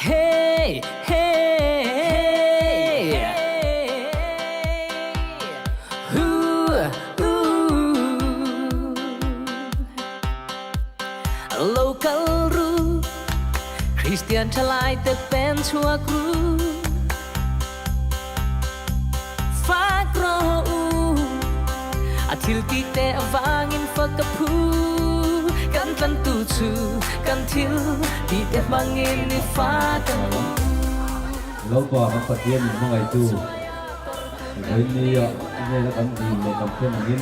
Hey hey Ooh ooh Lo kal ru Kristian thalai te pen chhuak ru Fak rawh u A thil ti te avangin fak ka phu Kan tlantu chu kan thil ti te hmangin i fak ang u. Lalpa kan Pathian in hmangaihtu Vawinia i hnena kan dil leh kan thlen angin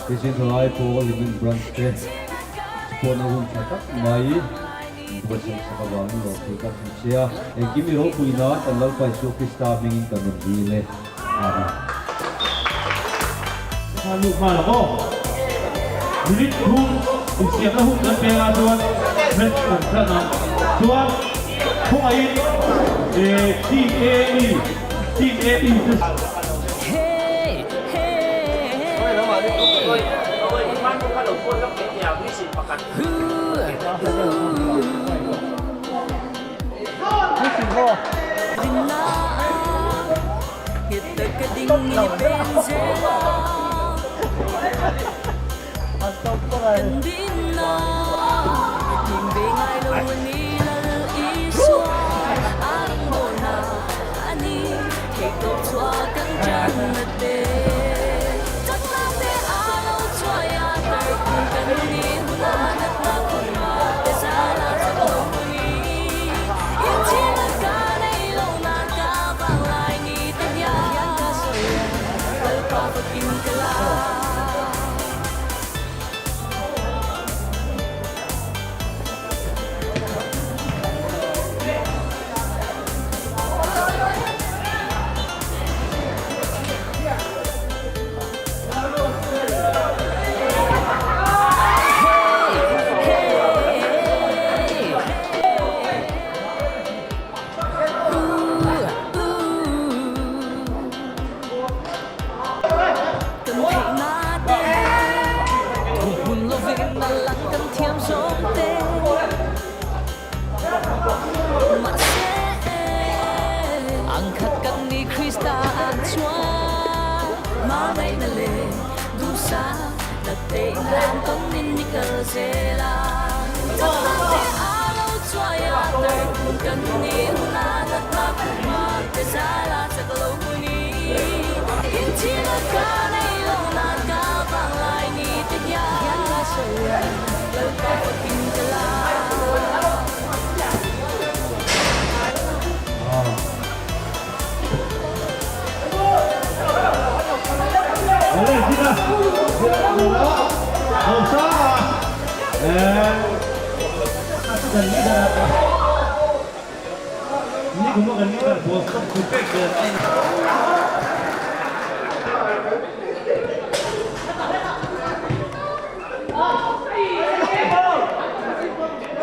Christian Thalai Pawl Hlimen Branch te support na hun tha tak mai Buatsaih sak avangin lawmthei kan hmu che a, engkim i ropui nan kan Lalpa Isua Krista hmingin kan rawn dil e. Amen. Kha lut nghal ang aw. Minute thum insiamna hun kan peng ah chuan match kan tlan ang. Chuan khawngaihin team A mi team A mi te. Hey hey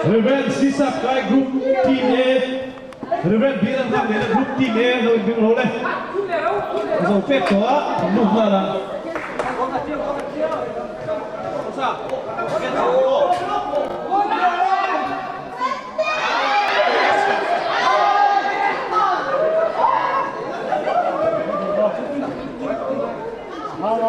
Rev. Sisap Kai Group Team A, Rev. Biran Hak nena Group Team A lo inbeng ro le. Zo pek tawh a, kan lut nghal ang. Aw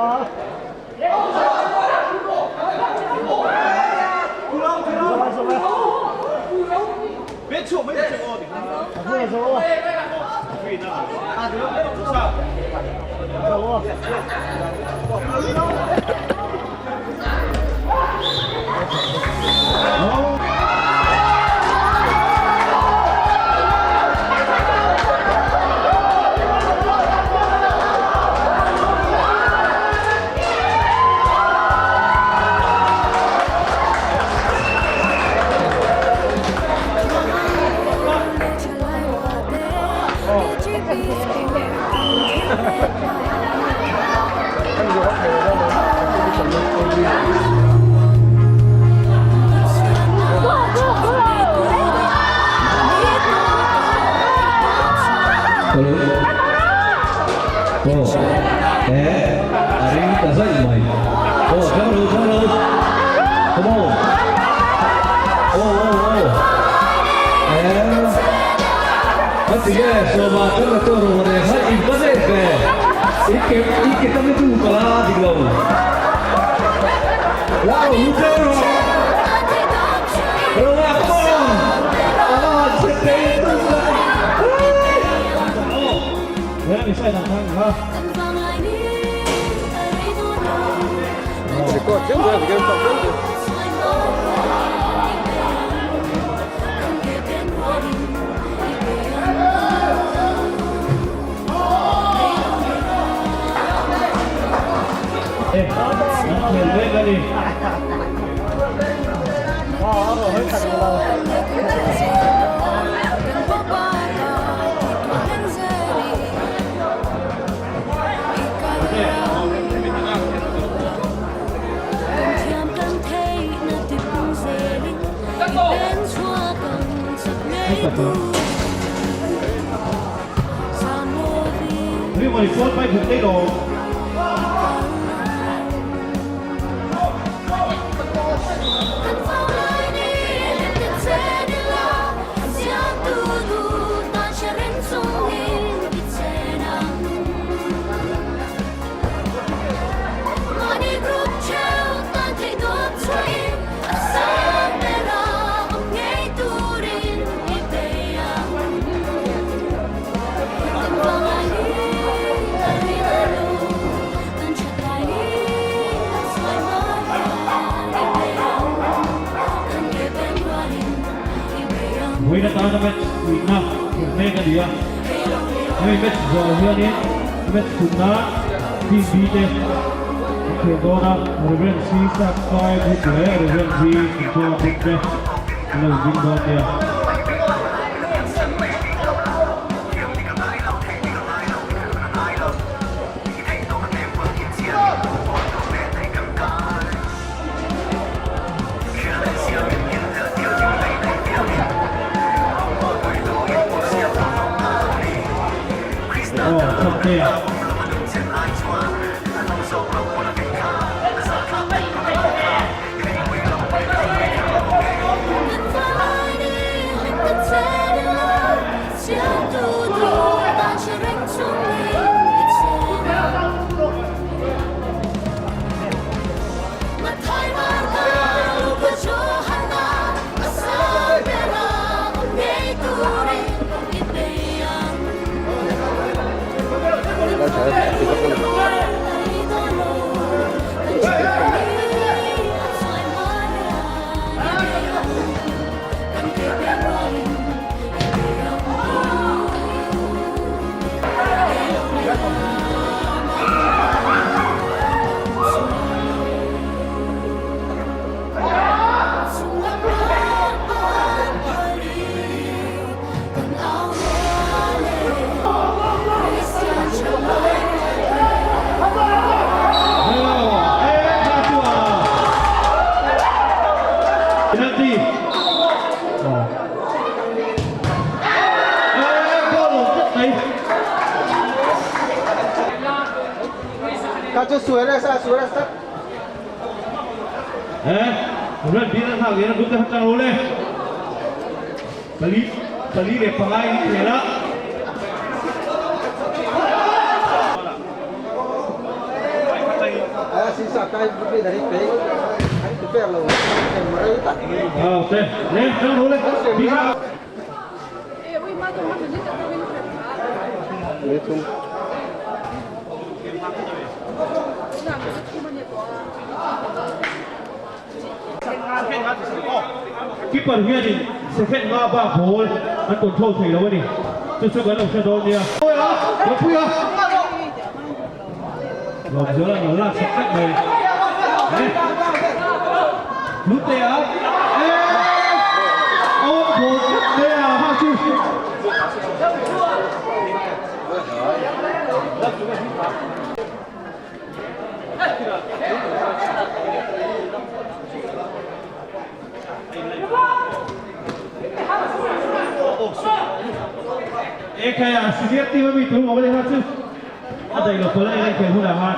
eh a ring ta zaih mai aw tlang lo tlang lo come on aw aw aw eh. Ngati nge Sawma chuan a chaw rawh reng a in va let ve i ke i ke tam tu ka la dik lo la ro lu tleu rawh ro nga come on a va han che te tum la He mi sai dang thang kha. Record chiam chiam chiam chiam chiam. Vawiin atana match puihna hmuh mek a ni a, hemi match zawh hianin match thutna team B te an khel dawn a, Reverend C Sakpai Group leh Reverend G Kumkhua Group te an lo inring dawn nia. Aw, chhakte. Ka chu Suarez a Suarez tak. Eh, red bin an hak leh a group te kha tang lo le. Pali pali leh panga in khel a. A si sa kai bi dari pe. An ti per lo. Em rei tak. Ah, te, le, tang lo le. Bi Keeper hianin second nga bak ball an control thei lo a ni. Chu chu kan lo hre dawn nia. Ropuia! Lawmzuala an lo lak sak vek mai. Hlutea Awm ball tlat mai a ha chu. Ekhai a senior team ami tur maw le ha chu a daih lo pawh a en khel hunah khan.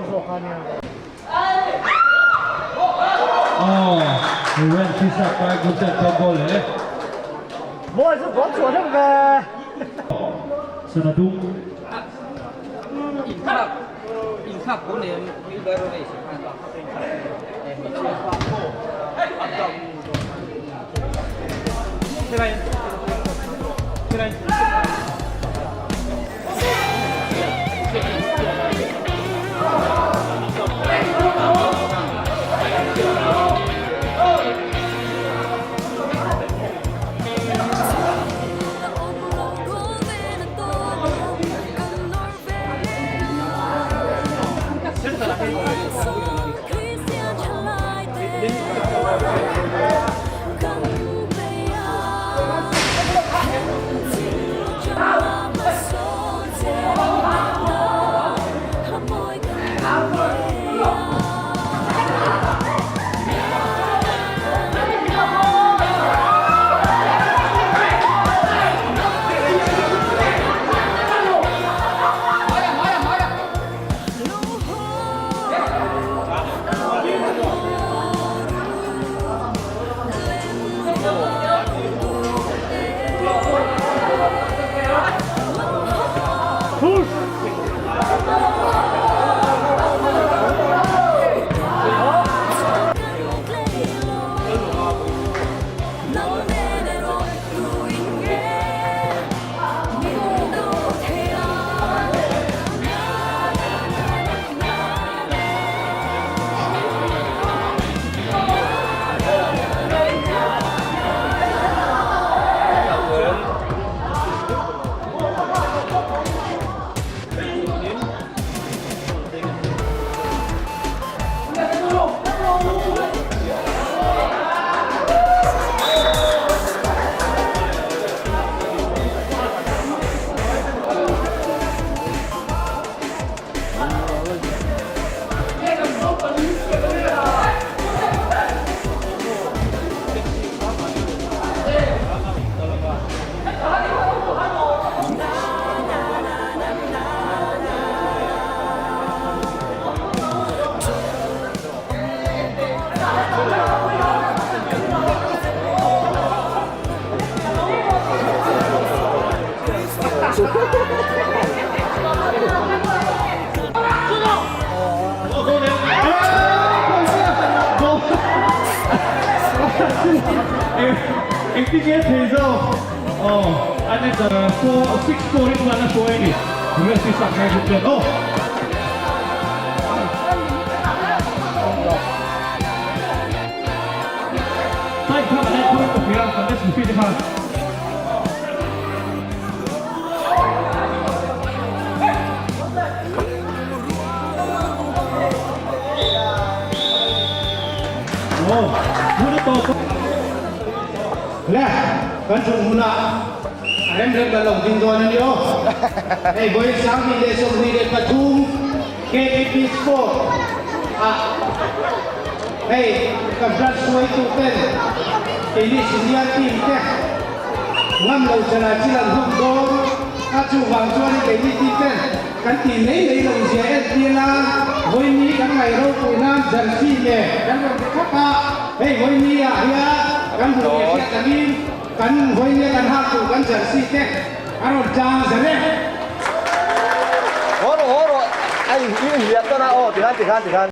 zawk a nia. Aw, Ruben thisa kai Gulchan chuan goal leh. Mawi chu goal chhuah hleuh ve. Sana dum. Engtin nge thei zawk? Aw, an en four, six four in hman a hruai a ni. Rest hi sak ngai bawk chuan aw. Time kha kan en thur ka hria, kan match referee te khan. Le, kan thut hmunah a rem rem kan lo ding dawn a ni aw. Hei vawiin 2023 KTP Sport ah hei kan branch hruaitu ten keini senior team te ngam lo chala chil an hawk dawn a, chuvang chuanin keini team ten Kan tih mai mai lo zia entir nan Vawini kan ngaih ropui nan jersey nen kan rawn ti khawp a, hei Vawini ah hian kan hmuh leh hriat angin kan Vawini a kan hak tur kan jersey te a rawn tlang zel e. Haw rawh haw rawh a in hliah tawn a aw tikhan tikhan tikhan.